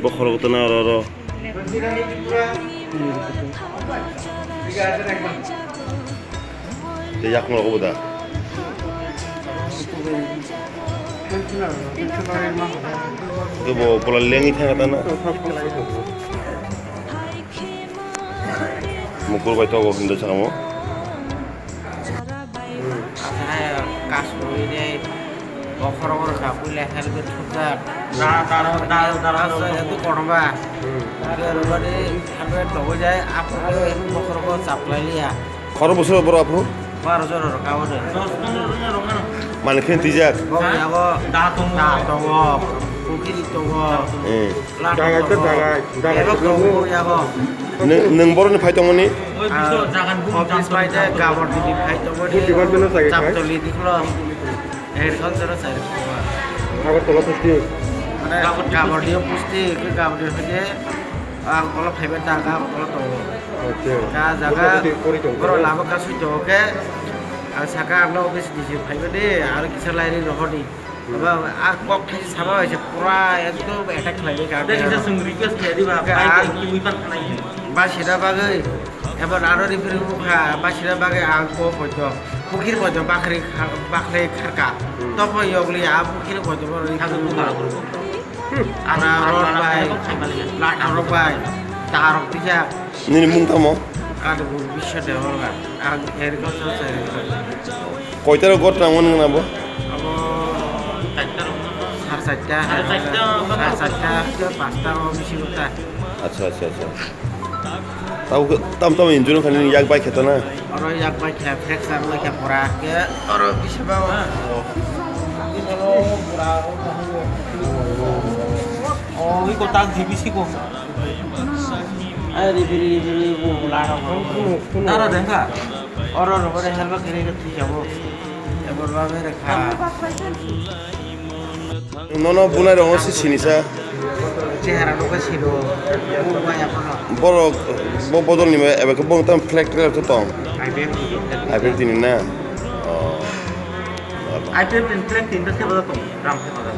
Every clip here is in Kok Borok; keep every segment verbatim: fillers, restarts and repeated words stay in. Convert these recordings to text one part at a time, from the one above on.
Bokhorok tana oro oro. Tei yakung rogo bo da. Kebo bola lengwi thangya tana. Mukur bai togo hindu sakamo. Asai kas kuri de, bokhorok rok ka puila helmet thupjak. Dara, dara, dara, dara, dara, dara. Asai etu kotorma. Hmm. Ke rwbani helmet togwi jai, aphuru bokhorok chaplai liya. Khoro bosor boro aphuru? Baro jora rok abo de. Mane khe twijak? Bo yago da tongo. Da tongo, pukiri tongo. Hmm. Jaga khe jaga, jaga khe tongo. Nwng, nwng boroni phai tongmani? Office bai de Gabordi ni phai tongmani. Department o jaga khai? Chaptoli diklo. Agriculture o sai. Agartala pusti? Mane Gabordi o pusti, ke Gabordi phai de, ang ola phai ba da, Agartala tongo. Acha. Ka jaga, puri tong, puri tong. Boro lama ka sui tongo ke, ang saka ang office D C phai ba de, aro kisa lairi rohor di. Aba, a kok thai sama bai se pura ekdom attack khlai ka. Tei kisa chwng request khlai di ba, bai bai kiwi pan khlai. Ba sida bagwi, eba aro referee bukha, ba sida bagwi ang ko poito, pukhir poito bakhri kha-, bakhri kharka. Hmm. Topo yogli a pukhir poito boro referee bukha. Ana rod bai, lata rok bai, tarok tisa. Nini mung tamo? Kadu bu bisa de orga. Ang agriculture sa agriculture. Koita rok got nang mani nabo? Abo sar satta, sar satta, sar satta, pasta o bisi gota. Acha, acha, acha. Tau tam tam injun khani yak bai kheta na? Oro yak bai khe, fracture bai khe pura. Ke oro bisa ba? Oh, iko tak jibisi ko. Ai, ribiri, ribiri, bu, bu, lana, bu, bu. Tara dengka. Oro, oro, oro, helba kiri ke tui jabo. Ebor ba mere kha. Nono bunai rong si sini sa. Chehara no ka sino. Bu ba ya kono. Borok bo bodol ni eba ke bong tam flag trailer to tong. I P F T. I P F T ni na. Oh. I P F T ni flag tinta se bodo tong. Ram se bodo.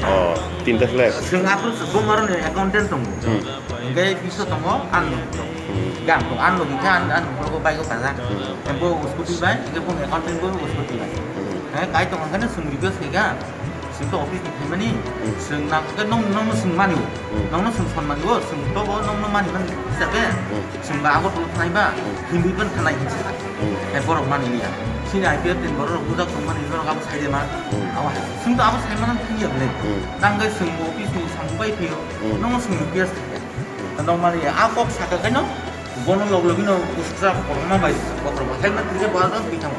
Oh, tinta flag. Sing aku sebung aro ni accountant tong. Hmm. Hingke biso tongo, ang nuk tongo. Hmm. Gang tongo, ang nuk hingke ang, ang nuk tongo, bike o kajak. Hmm. Bo scooty bai, hingke bo accountant bo scooty bai. Hmm. Hingke kai tongo hingke sung request khe ga. Sung to office ni phaimani, hmm, sung nang hingke nong, nong no sung mani o. Hmm. Nong no sung son mani o, sung to bo nong no mani mani hisabe. Hmm. Sung ba ago tolo thanai ba, hmm, hindi ban thanai hinsa. Hmm. Hingke borok mani liya. Sini I P F tin borok rok bujak tong mani borok abo sai de ma. Hmm. Abo hai. Sung to abo sai mani thang ya bele. Hmm. Nang hingke sung bo office ni sang bai phio. Hmm. Nong no sung request khe. Nong mani a kok saka khe no, bono log logi no ustra korma bai, kotor bai, helmet tike bo adon pitamo.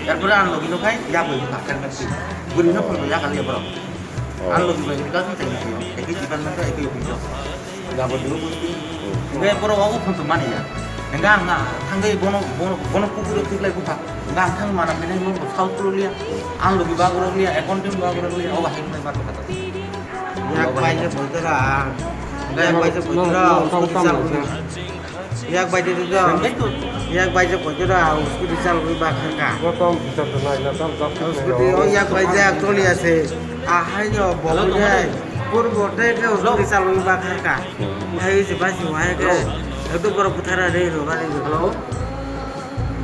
Erpore ang logi no khai, ya bai bukha helmet ti. Guri no phone ya kali borok. Oh. Ang logi bai ka sung tei no, eki department to eki office. Ya bo dulu busti. Hmm. Ngai borok ogo phone to mani ya. Enga ang thanggai bono, bono, bono kukuro tiklai bukha. Enga ang thang mana mene mo south pro liya. Ang logi ba goro liya, accounting ba goro liya, ogo helmet ba to kata. Yak bai je boitera ang. Yak bai je boitera, usko di chal guri. Yak bai je boitera. Yak bai je boitera, usko di chal guri ba kharka. Usko di, o yak bai je actually ase. Ahai jo bo je. Pur bote ke usko di chal guri ba kharka. Hai je bai je wai ke. Eto boro buthara re ro ba re. Hello.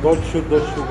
Dot shoot, dot shoot.